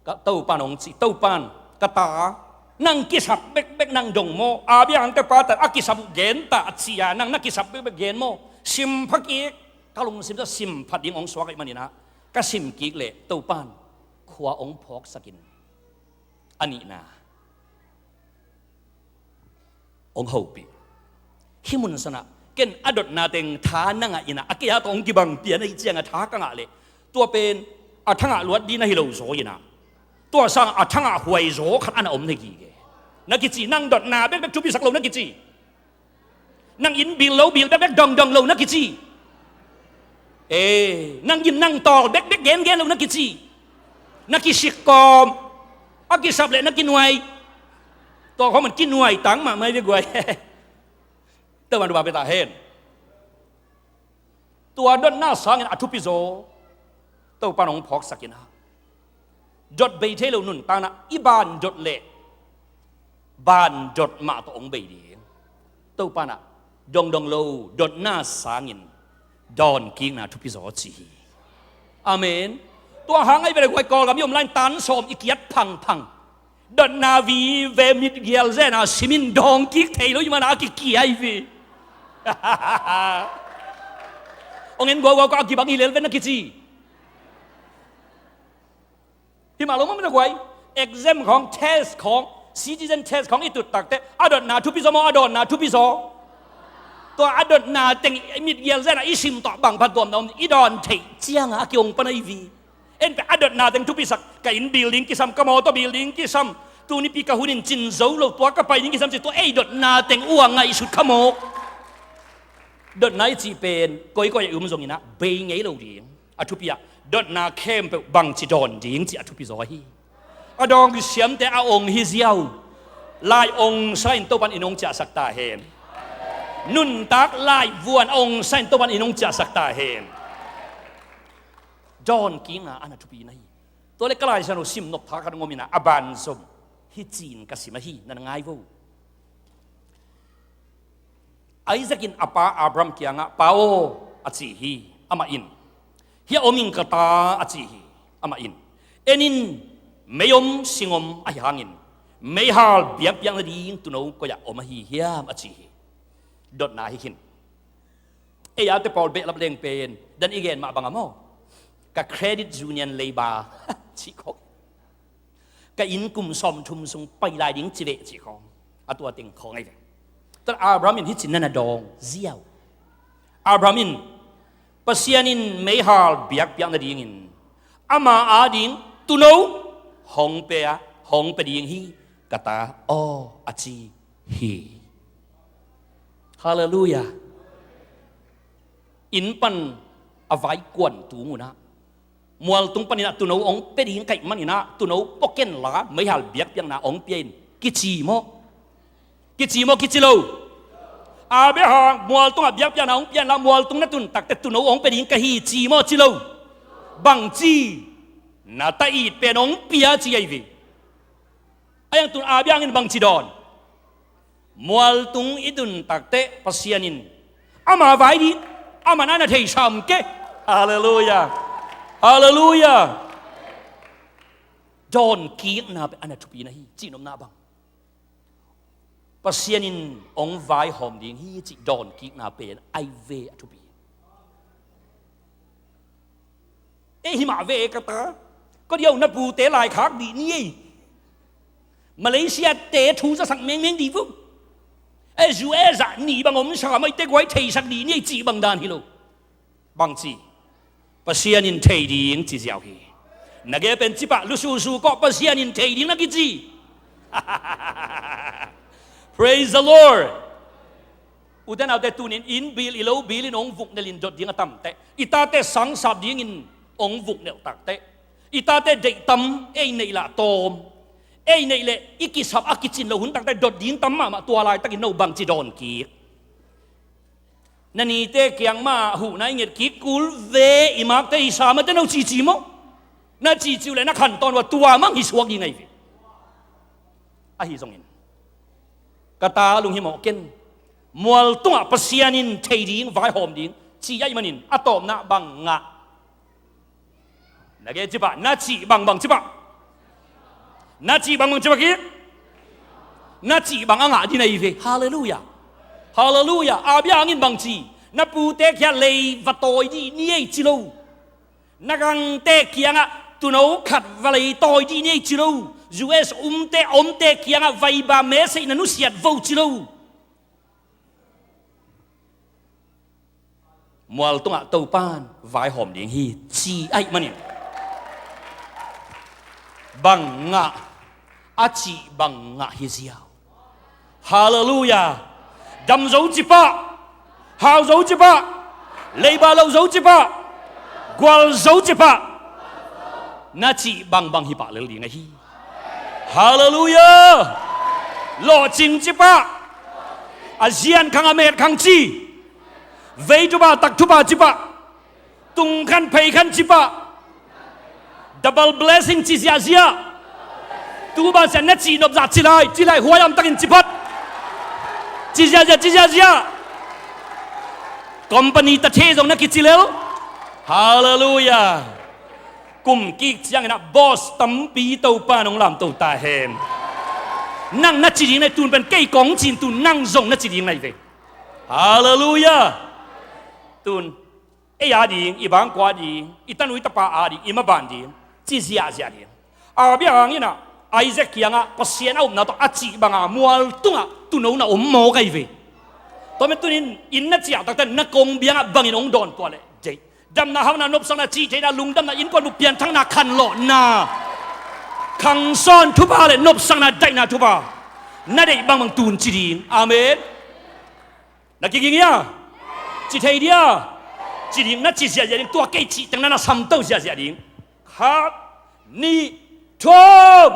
Ka Topa'n hong ci, Topa'n, ka ta, nang kisap bekbek nang dong maw? Abraham te pa ta a kisap uh gen ta a ci a, nang na kisap bekbek gen maw? Sim pha kik, ka lungsim tawh sim phat ding hong suak ahih manin ah, ka sim kik leh Topa'n khua hong phawksak in. A nihna, hong hopih. Hih mun san ah ken a dotna teng tha na ngah in ah, a kei a tawh hong kibang pian ahih ciangah tha ka ngah leh, tua pen a thangah luat ding na hi lo zaw in ah, tua sangah a thangah huai zaw khat a na om na gige. Na kici, nang dotna bekbek thupisak lo na kici. Nang inn bil lo, bil bekbek dongdong lo na kici. Ee, nang gim nang tawl bekbek gengen lo na kici. Na kisik kawm, a kisap leh na kinuai. Tua khawng man kinuai tang mahmah hi ve guai. Topa'n thupha pia ta hen. Tua dotna sangin a thupi zaw Topa'n hong phawksak in ah, dot bei thei lo nuntakna, i ban dot leh ban dot mah tawh hong bei ding. Topa'n ah dongdong lo dotna sangin dawnkikna thupi zaw ci hi. Amen. Tua hang ahi ve leh guai, Kawlgam i om lai in tan sawm i kiat phangphang. Dotna vive, mitgial zen a sim in dawng kik thei lo ahih manin a kikia hi ve. Hong en guauguau ka, a kibang hi lel ven na kici. Hi mah lo maw, mi na guai. Exam khawng, test khawng, citizen test khawng i tut takteh, a dotna thupi zaw maw, a dawnna thupi zaw? Tua a dotna teng i mitgial zen a i sim tawh bang pha tuamna om, i dawn theih ciangin a kihong pan ahi vi. En pen a dotna teng thupisak, ka inn building kisam, ka mawtaw building kisam, tuni pi ka hun in cin zo lo, tua ka pai ding kisam ci, tua ei dotna teng uh a ngaihsut kha mawk. Dotna i cih pen koi koi a i um zongin ah bei ngei lo ding. A thupi ah dotna khempeuh bangci dawn ding cih a thupi zaw hi. A dawng siamte a ong hi ziau. Lai ong sa in Topan in ong ciahsak ta hen. Nuntak lai vuan a ong sa in Topan in ong ciahsak ta hen. Dawn kikna a na thupi na hi. Tua leh ka Lai Siangtho sim nop tha khat ngom in ah, a banzom hi ci-in ka sim ahi, na ngai vo. Isaac in a pa Abraham kiangah, "Pa aw," a ci hi. Amah in, "Hiah om ing ka ta," a ci hi. Amah in, "En in, mei om sing om ahi hangin meihal biakpiak nading tuuno koi-ah om ahi hiam?" a ci hi. Dotna hi khin. Ei a te pawl behlap leng pen dan i gen mah bang a maw, ka credit union leiba cih khawng. Ka inn kum sawmthum sung pai lai ding ci veh cih khawng, a tua teng khawng ahi ve. Tua Abraham in hih ci-in na na dawng ziau. Abraham in Pasian in meihal biakpiak nadingin ama ading tuuno hong pia, hong pia ding hi ka ta aw, a ci hi. Halleluiah. Inn pan a vai kuan tung un ah, mualtung panin ah tuuno hong pia ding ka hih manin ah, tuuno pua ken la, meihal biakpiakna hong pia in, kici maw? Kici maw, kici lo? Abraham, mualtungah biakpiakna hong pia in la, mualtung na tun takteh tuuno hong pia ding ka hi ci maw, ci lo? Bangci? Na ta it pen hong pia ci ahi ve. A yang tun Abraham in bangci dawn? Mualtung i dun takteh Pasian in ama vai ding, aman a na theisa om kei. Halleluiah. Halleluiah. Dawnkikna pen a na thupi na hi, cihnopna bang. Pasian in hong vaihawm ding hi cih dawnkikna pen ai ve a thupi. Ei hi mah ve ka ta. Ko diau na pute laikhak dih ni ei. Malaysia te thu zasak mengmeng dih vo. Ei U S ah ni bang om sa mai te guai theisak dih ni ei cih bang dan hi lo. Bangci Pasian in thei ding ci ziau hi. Na gei pen ci pah, lususu kawh, Pasian in thei ding na kici. Praise the Lord. Ute naute, tunin inn bil i lo bil in hong vuknelh in dot ding a tamteh, i tate sangsap dingin hong vuknelh takteh, i tate deih tam, ei neih lah tawm, ei neih leh i kisap a kicin lo hun takteh dot ding tam mahmah. Tua laitakin no bangci dawnkik? Na nite kiang mah huhna i nget kik kul ve, i makte i sa mate no cici maw? Na ciciu leh na khantawn uh a tua mang hi suak ding ahi ve. Ahi zongin ka ta lunghimawh ken. Mual tungah Pasian in thei ding, vaihawm ding ci ahih manin a tawpna bang ngah? Na gei ci pah, na cih bangbang ci pah. Na cih bangbang ci pah kik. Na cih bang a ngah ding na hi ve. Halleluiah. Halleluiah. A bia hangin bangci, na pute kiangah lei va tawi dih ni ei ci lo. Na gangte kiangah tuuno khat va lei tawi dih ni ei ci lo. U S umte omte kiangah vaiba message na nusiat vo ci lo. Mual tungah Topan vaihawm ding hi ci ahih manin bang ngah, a cih bang ngah hi ziau. Halleluiah. Dam zo ci pah, hau zo ci pah, leiba lo zo ci pah, gual zo ci pah. Na cih bangbang hi pah lel ding ahi. Halleluiah. Lawhcing ci pah. A zian khang a met khang ci. Vei thupha, tak thupha ci pah. Tung khan phei khan ci pah. Double blessing ci ziahziah. Tu banziah na cihnop zah ci lai, ci lai, huai a om takin ci phot. Ci ziahziah, ci ziahziah. Company ta thei zong na kici lel. Halleluiah. Kum kik ciangin ah boss tampi Topan hong lamto ta hen. Nang na ci ding na hi, tun pen kei kong cin, tun nang zong na ci ding na hi ve. Halleluiah. Tun ei a ding, i bangkua ding, i tanu i tapa a ding, i maban ding ci ziahziah ding. A bia hangin ah Isaac kiangah Pasian a upna tawh a cih banga mual tungah tuuno na om mawk ahi ve. Tua mah tunin inn na ciah takte na kong biangah bangin hong dawn tua leh deih. Damna, hauhna, nopsakna, cihtheihna, lungdamna, innkuan bup pianthakna, khanlawhna, khangsawn thupha le nopsakna, daihna thupha na deih bangbang tun ci ding. Amen. Na kiging hia? Ci thei dia? Ci ding, na ci ziahziah ding. Tua kei cih teng na na samto ziahziah ding. Khat, nih, thum.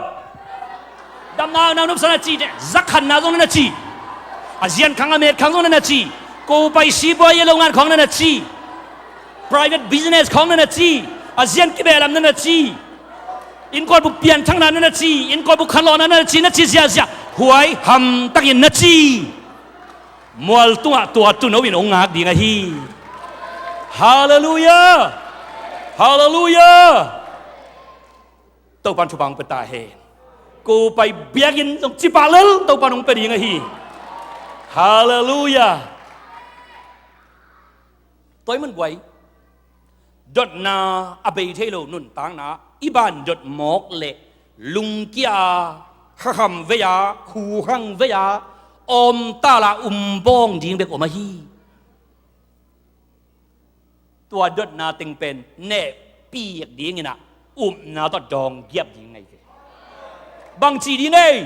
Damna, hauhna, nopsakna, cihtheihna, zakhanna zong na na ci. A zian khang a met khang zong na na ci. Ko pai sipuai a lo ngan khawng na na ci. Private business khawng na na ci. A zian kibehlam na na ci. Innkuan bup pianthakna na na ci. Innkuan bup khanlawhna na na ci. Na ci ziahziah. Huai hamtakin na ci. Mual tungah tua tuuno in hong ngak ding ahi. Halleluiah. Halleluiah. Topan thupha hong pia ta hen. Ko pai biakinn zong ci pah lel Topan hong pia ding ahi. Halleluiah. Tua ahih man guai, dotna a bei thei lo nuntakna, i ban dot mawk leh lungkia, khakham vei-a, huhang vei-a, awmtala umbawng ding bek om ahi. Tua dotna teng pen nehpik dingin ah upna tawh dawng giap ding na hi ve. Bangci ding ei?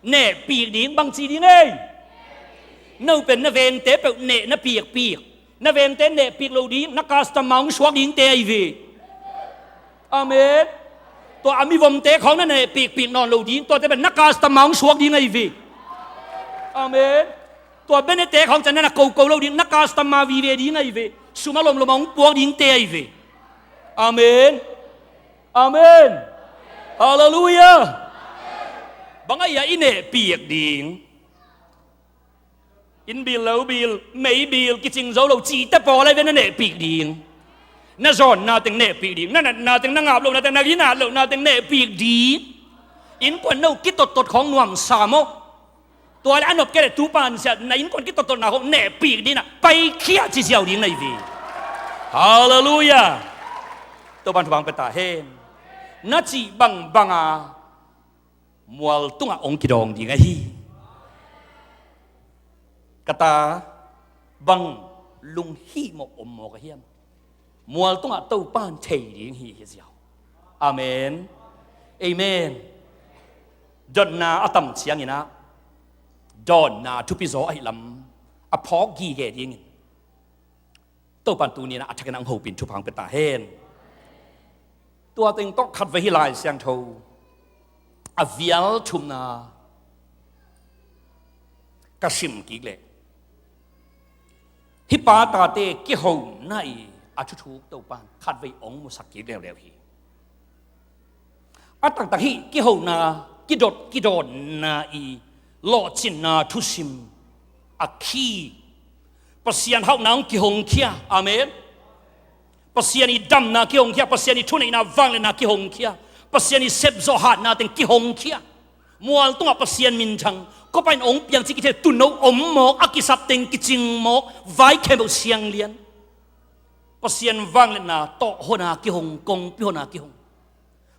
Nehpik ding. Bangci ding ei? No pen na vengte peuh neh na pikpik. Na vengte nehpik lo ding, na customer hong suak dingte ahi ve. Amen. Tua a mivomte khawng na nehpikpik nawn lo ding, tuate pen na customer hong suak ding ahi ve. Amen. Tua benete khawng ciang na na koko lo ding, na customer vive ding ahi ve. Sum a lomlom a hong puak dingte ahi ve. Amen. Amen. Halleluiah. Bang ahi a i nehpik ding? Inn bill, lo bill, mei bill, kicing zo lo cihte pawl ahi ve, na nehpih ding. Na zawnna teng nehpih ding, na natna teng, na ngap lohna teng, na ginat lohna teng nehpih ding. Innkuan no kitottot khawng nuamsa maw? Tua le a nop kei le tu pan sia na innkuan kitottotna khawng nehpih ding a paikhia ci ziau ding na hi ve. Halleluiah. Topan thupha hong pia ta hen. Na cih bangbanga mual tungah hong kidawng ding ahi. Ka ta, bang lunghimawh om mawk a hiam? Mual tungah Topan thei ding hi hi ziau. Amen. Amen. Dotna a tam ciangin ah dawnna thupi zaw ahi lam a phawk gige dingin Topan tuni-in a thakin hong hopih thupha hong pia ta hen. Tua teng tawh khatvei hih Lai Siangtho a vial thumna ka sim kik leh hih pa tate kihona i a thuthuk Topan khatvei hong musak kik leuleu hi. A taktak hih kihona, kidot, kidawnna i lawhcinna thusim a khi Pasian hauhna hong kihongkhia. Amen. Pasian i damna kihongkhia, Pasian i thuneihna vangliatna kihongkhia, Pasian i sepzawh hatna teng kihongkhia. Mual tungah Pasian minthang kua pa in hong piang cih kithei tuuno om mawk, a kisap teng kicing mawk, vai khempeuh sianglian. Pasian vangliatna tawh hona kihong, kongpi hona kihong.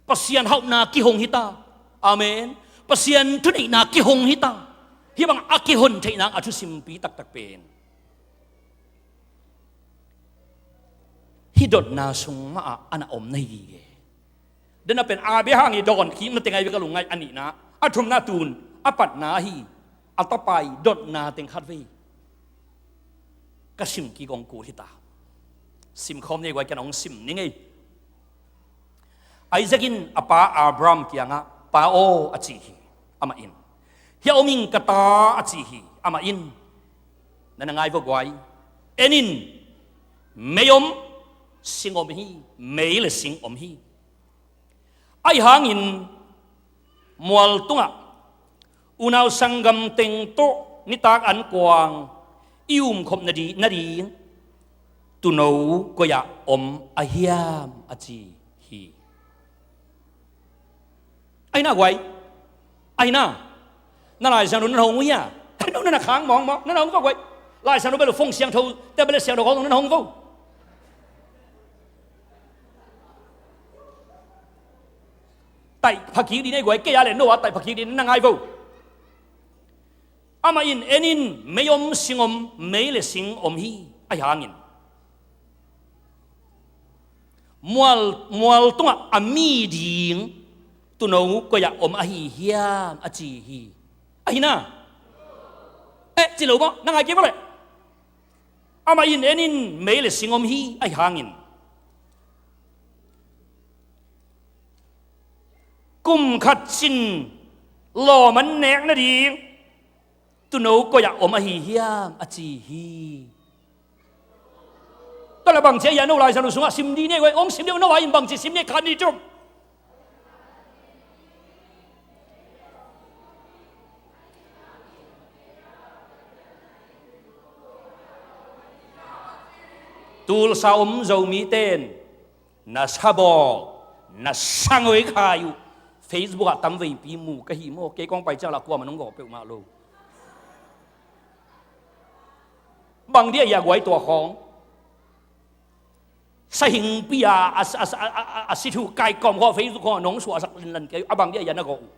Pasian hauhna kihong hi ta. Amen. Pasian thuneihna kihong hi ta. Hih bang a kihon theihna a thusimpi taktak pen hih dotna sung mah ah a na om na hi gige. Dena pen Abraham i dawn kikna teng ahi ve ka lungngaih a nihna, a thumna tun a patna ahi a tapa i dotna teng khatvei ka sim kik hong kul hi ta. Simkhawm ni guai, ken hong sim ni ngei. Isaac in a pa Abraham kiangah, "Pa aw," a ci hi. Amah in, "Hiah om ing ka ta," a ci hi. Amah in, na na ngai vo guai, en in, mei om, sing om hi, mei le sing om hi. Ahi hangin mual tungah unau sanggam teng tawh nitak an kuang i umkhop nading, nading tuuno koi-ah om a hiam, a ci hi. Ahi na guai, ahi na, na Lai Siangtho na hong uh hia? Ahi na, na na khang mawngmawng, na na hong vo guai. Lai Siangtho bel uh, phone siangtho, tablet siangtho khawng na na hong vo. Taih phakik ding na hi guai, kei a le no a taih phakik ding na ngai vo. Amah in, en in, mei om sing om, mei le sing om hi. Ahi hangin mual, mual tungah a mi ding tuuno koi-ah om ahi hiam, a ci hi. Ahi na? Eh, ci lo maw, na ngai kei vo leh. Amah in, en in, mei le sing om hi. Ahi hangin kum khat cin lawm an nek nading tuuno koi-ah om ahi hiam, a ci hi. Tua leh bangci ahi a, no Lai Siangtho sungah sim ding ni guai, hong sim ding, no a in bangci sim ni, khat ni tum. Tulsa om Zomi ten na sa bawl, na sa ngoi khai uh Facebook ah tamveipi mu ka hi maw, kei kong pai ciang lah kuamah nong gawh peuhmah lo. Bang dia hia guai tua khawng? Sa hingpi a, a, a, a, a, a si thu kai kawm khawng Facebook khawng nong suahsak linlan kei uh, a bang dia hia na gawh uh?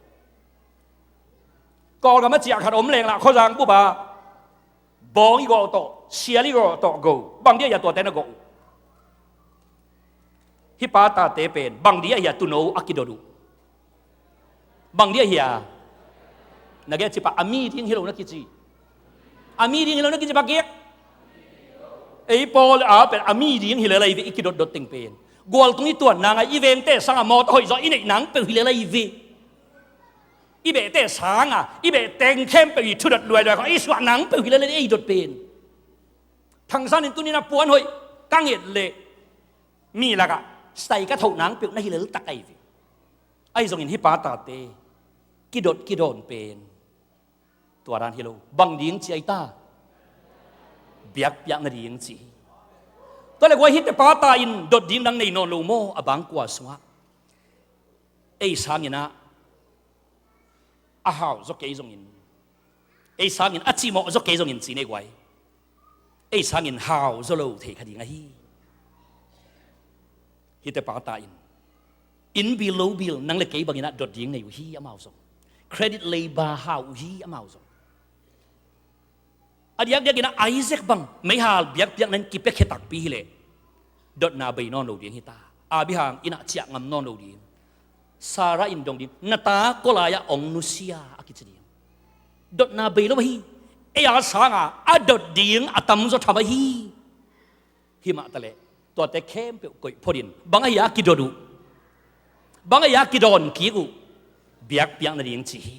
Kawlgam a ciah khat om leng lah khuazang bup a bawng i gawh tawh, sial i gawh tawh go, bang dia hia tuate na gawh uh? Hih pa tate pen bang dia hia tuuno a kidot uh? Bang dia hia? Na gen cih pa, a mi ding hi lo na kici. A mi ding hi lo na kici, bang kia? Ei pawl a pen a mi ding hi lel ahi ve, i kidotdot teng pen. Gualtung i tuanna ngai, i vengte sangah mawtaw hoih zaw i neih nang peuh hi lel ahi ve. I behte sangah i behteng khempeuh i thudot luailuai khawng i suah nang peuh hi lel ahi ve, ei dot pen. Thangsan in tuni-in a puan hoih ka nget leh mi lakah sai ka thoh nang peuh na hi leltak ahi ve. Ahi zongin hih pa tate kidot kidawn pen tua dan hi lo. Bang ding ci ahi ta? biakpiak nading ci hi. Tua le guai, hihte pa ta in dot ding dang nei nawn lo maw, a bangkua sungah? Ei sangin ah a hau zaw kei zongin, ei sangin a cimawh zaw kei zongin ci nei guai, ei sangin hau zaw lo thei kha ding ahi. Hihte pa ta in, inn bil lo bil nang le kei bangin ah dot ding nei uh hi amau zong. Credit leiba hau uh hi amau zong. A diakdiakin ah Isaac bang meihal biakpiakna in kipiakhia takpi hileh, dotna bei nawn lo ding hita. Abraham in ah ciah ngam nawn lo ding. Sarah in dong ding, na ta kua lai-ah hong nusia a kici ding. Dotna bei lo ahi. Ei a sanga a dot ding a tamzaw tham ahi. Himah taleh tuate khempeuh koih photin, bang ahi a kidot uh, bang ahi a kidawn kik uh? Biakpiak nading ci hi.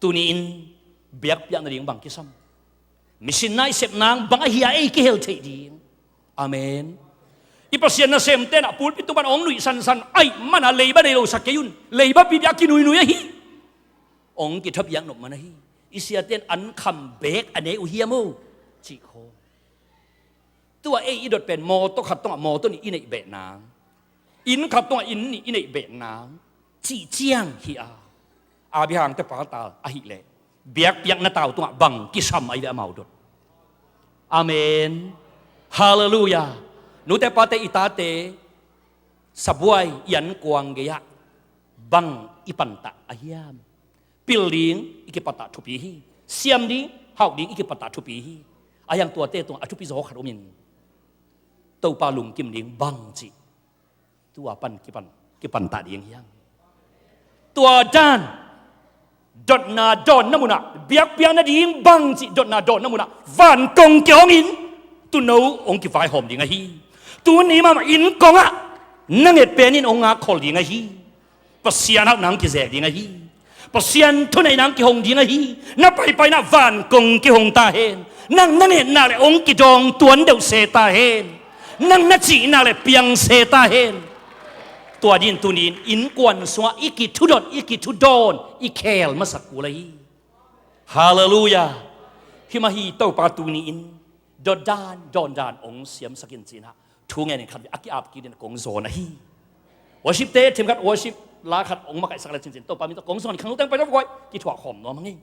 Tuni-in biakpiak nading bang kisam? Mission na i sep nang bang ahi a ei kihel theih ding? Amen. I Pasian nasemte in ah pulpit tung pan hong nuih sansan ahih mana leiba nei lo sa kei un. Leiba pi bia kinuinui ahi. Hong kithapiak nop man ahi. I siate in an kham beek a nei uh hiam aw? Cih khawng. Tua ei i dot pen mawtaw khat tungah mawtaw nih i neih beh nang, inn khat tungah inn nih i neih beh nang cih ciang hi a. Abraham te pa ta ahileh biakpiakna tau tungah bang kisam ahi ve amau dot? Amen. Halleluiah. Nute pate, i tate sabuai i ankuang gei-ah bang i pantah ahiam? Pil ding i kipatah thupi hi. Siam ding, hauh ding i kipatah thupi hi. Ahi hang tuate tungah a thupi zaw khat omin, Topa lungkim ding bang cih tua pan kipan, kipantah ding hiam? Tua dan dotna dawnna munah, biakpiakna ding bang cih dotna dawnna munah vankong kihongin tuuno hong kivaihawm ding ahi. Tuni mahmah inn kongah na nget penin hong ngakkhol ding ahi. Pasian hauhna hong kizek ding ahi. Pasian thuneihna hong kihong ding ahi. Na paipaina vankong kihong ta hen. Nang na ngetna le hong kidawng tuan deuh se ta hen. Nang na cihna le piang se ta hen. Tua dingin tuni-in innkuan sungah i kithudot, i kithudawn, i khel masak kul ahi. Halleluiah. Himah hi Topa tuni-in dotdan dawndan hong siamsak in ci-in ah thu ngenin khat vei a ki-ap kik dingin kong zawn ahi. Worship te themkhat worship la khat hong makaihsak le cincin Topa min tawh kong zawn hi. Khangno teng pai lo guai, kithuah khawm nuam hang ei.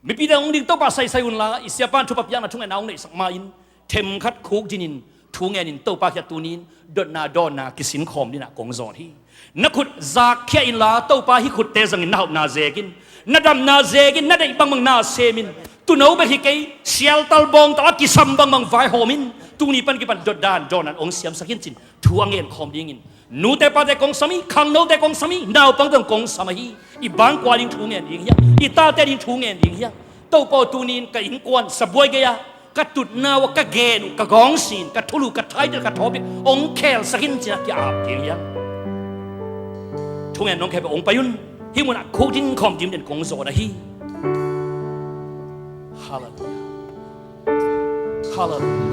Mipite hong ding Topa saisai unla, i siapa in thupha piakna thungetna hong neihsak ma-in themkhat khuk dingin thu ngenin Topa kiang tuni-in dotna dawnna kisin khawm dingin ah kong zawn hi. Na khut zakkhia inla, Topa hih khutte zangin na hauhna zekin, na damna zekin, na deih bangbang na semin, tuuno bek hi kei, sialtal bawngtal a kisam bangbang vaihawmin, tuni pan kipan dotdan dawndan hong siamsak in ci-in thu a ngen khawm dingin nute pate kong sam hi, khangnote kong sam hi, naupangte kong sam ahi. I bangkua ding thu ngen ding hiam? I tate ding thu ngen ding hiam? Topa aw, tuni-in ka innkuan sabuai gei-ah ka tutna uh, ka gen uh, ka gawngsin, ka thulu, ka thaite, ka thawpik hong khelsak in ci-in ah ki-ap ding hiam? Thu ngen nong khempeuh hong pai un. Hih munah khuk ding khawm dim den kong zawn ahi. Halleluiah. Halleluiah.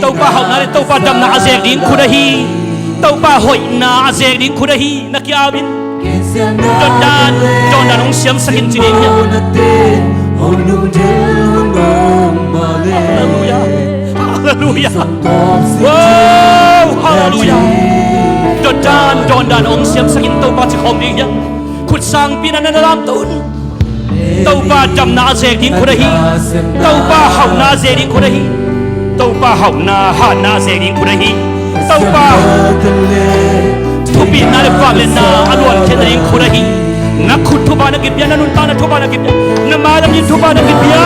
Topa hauhna le Topa damna a zek ding khut ahi. Topa hoihna a zek ding khut ahi. Na ki-ap in. Dotdan dawndan hong siamsak in ci ding hiam? Halleluiah. Halleluiah. Wow, halleluiah. Dotdan dawndan hong siamsak in Topa ci khawm ding hiam? Khut sangpi na na lamto un. Topa damna a zek ding khut ahi. Topa hauhna a zek ding khut ahi. Topa hauhna, hatna a zek ding khut ahi. Topa thupina le vangliatna a luan khin ding khut ahi. Na khut thupha na kipia, na nuntakna thupha na kipia, na mailam in thupha na kipia.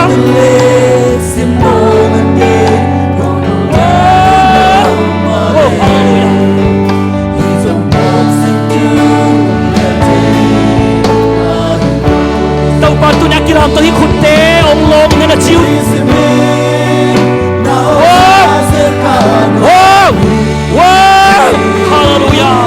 Oh, halleluiah. Topa, tuni a kilamto hih khutte hong lawm na na ci uh. Oh! Oh! Oh! Halleluiah.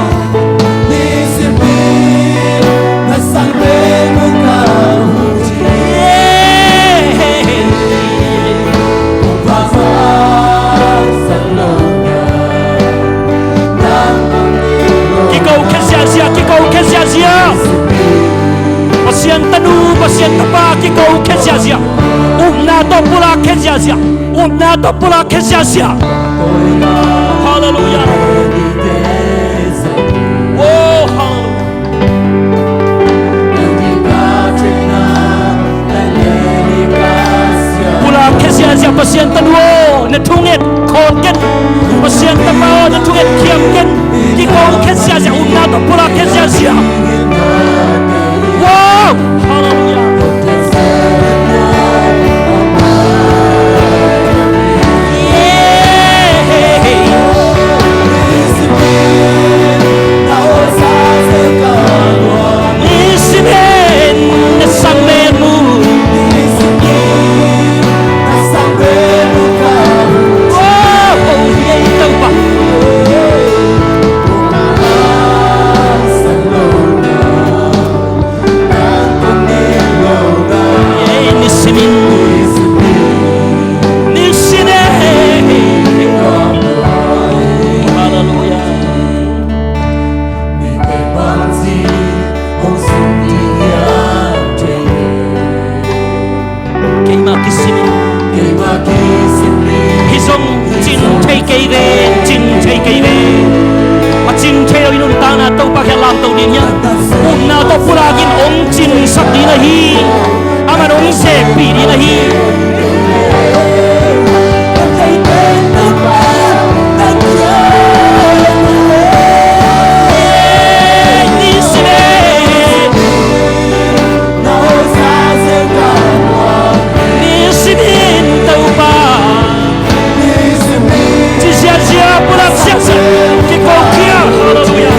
Pulak khia ziazia. Halleluiah. Oh, halleluiah. Pulak khia ziazia. Pasian Tanu aw, na thunget khawm ken. Pasian Tapa aw, na thunget khiam ken. Kikawm khia ziazia, upna tawh pulak khia ziazia. Wow! Halleluiah. Keimah kisimin. Keimah kisimin. Hih zong cing thei kei ve, cing thei kei ve. A cing thei lo i nuntakna Topa kiang lamto ding hiam? Upna tawh pulakin hong cingsak ding ahi. Aman hong zekpih ding ahi. Nisimin Topa. Ci ziazia, pulak ziazia. Kiko kia. Halleluiah.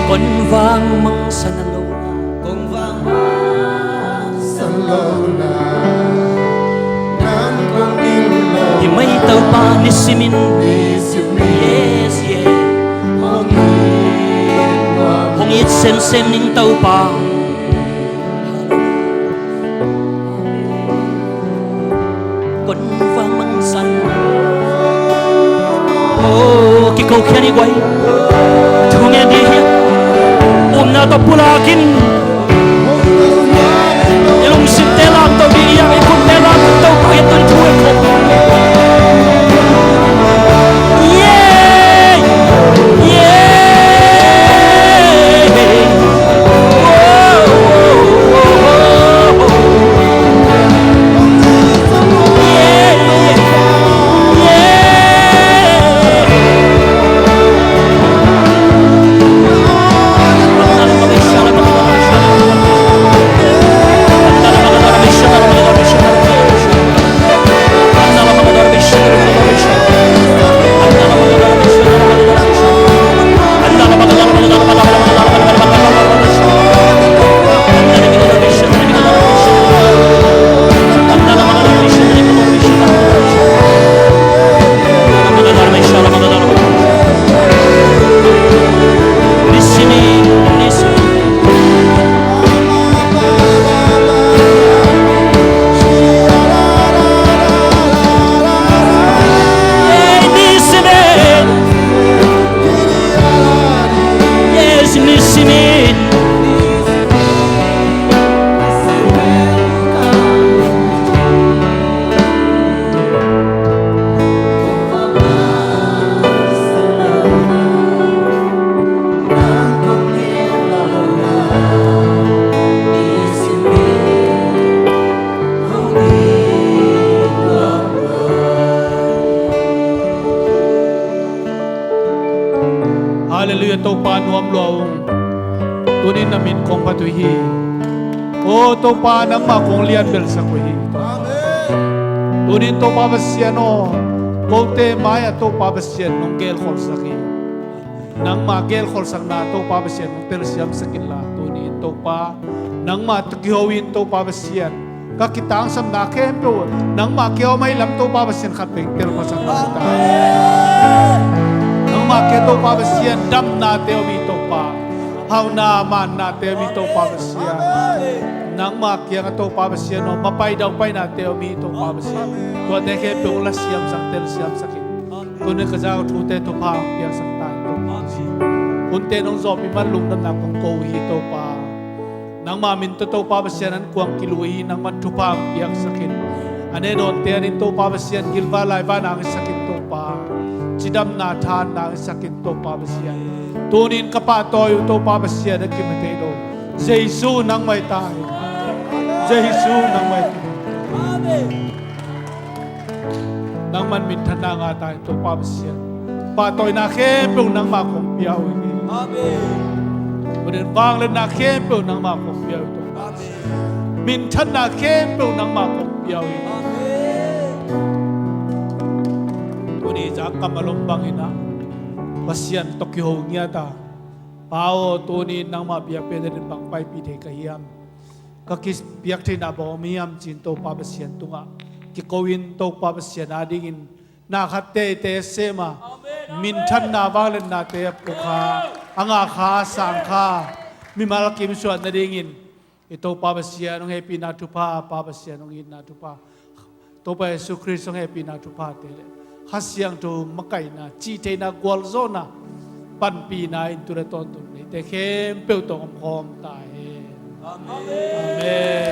Kon vang mangsan a lo na. Kon vang mangsan lo na. Nang kong in lo. Hi mai Topa nisimin. Nisimin. Yes, yes. Hong it, hong it semsem ning Topa. Kon vang mangsan. Oh, kiko khia ni guai. Thu ngen ding hi. Upna tawh pulakin. I lungsimte lamto ding hi a, i khutte lamto ding hi a, tun thu e khop. Yeah! Yeah! Halleluiah, Topa nuam lua ung. Tunin na min kong phat uh hi. O Topa, nangmah kong lian belsak uh hi. Amen. Tunin Topa Pasian aw, kote mai-ah Topa Pasian nong gelkholsak hi. Nangma gelkholsakna Topa Pasian nong telsiamsak inla, tunin Topa nangma tawh kiho in Topa Pasian, ka kitangsapna khempeuh nangma kia om ahi lam Topa Pasian khat beng telphasak ta. Nangma kia Topa Pasian damnate om hi Topa, hauhna mannate om hi Topa Pasian. Nangma kiangah Topa Pasian aw, mapai daupainate om hi Topa Pasian. Tuate khempeuh la siamsak, telsiamsak in. Tunin ka zak uh thute thupha hong piaksak ta in Topa Pasian. Hunte nong zawpi man lungdamna kong ko uh hi Topa. Nangma min tawh Topa Pasian an kuang kilu hi, nangman thupha hong piaksak in. A ne dawnte ading Topa Pasian gilva laiva nang hisak in Topa. Cidamna thanna hisak in Topa Pasian. Tunin ka pahtawi uh Topa Pasian a kimu thei lo. Jesu nangmah hi ta hi. Jesu nangmah hi ta hi. Nangman minthanna ngah ta in Topa Pasian. Pahtawina khempeuh nangmah kong pia uh hi. Amen. Tunin vangliatna khempeuh nangmah kong pia uh hi Topa Pasian. Minthanna khempeuh nangmah kong pia uh hi. Amen. Tuni zak kam a lom bangin ah Pasian tawh kiho ngiat a, Pa aw, tuni nangmah biakpiakna ding bang paipih thei ka hiam? Ka kipiak theihna bang om hiam ci-in Topa Pasian tungah kiko in Topa Pasian adingin na khatte i te sem a, minthanna vangliatnate a pukha, a ngahkha, a sangkha mimal kim suah nadingin i Topa Pasian hong hehpihna thupha, Pa Pasian hong itna thupha, Topa Jesu Khrist hong hehpihna thuphate le Kha Siangtho makaihna, cihtheihna, gualzawhna, panpihna in tu le tawntung neite khempeuh tawh omkhawm ta hen. Amen. Amen.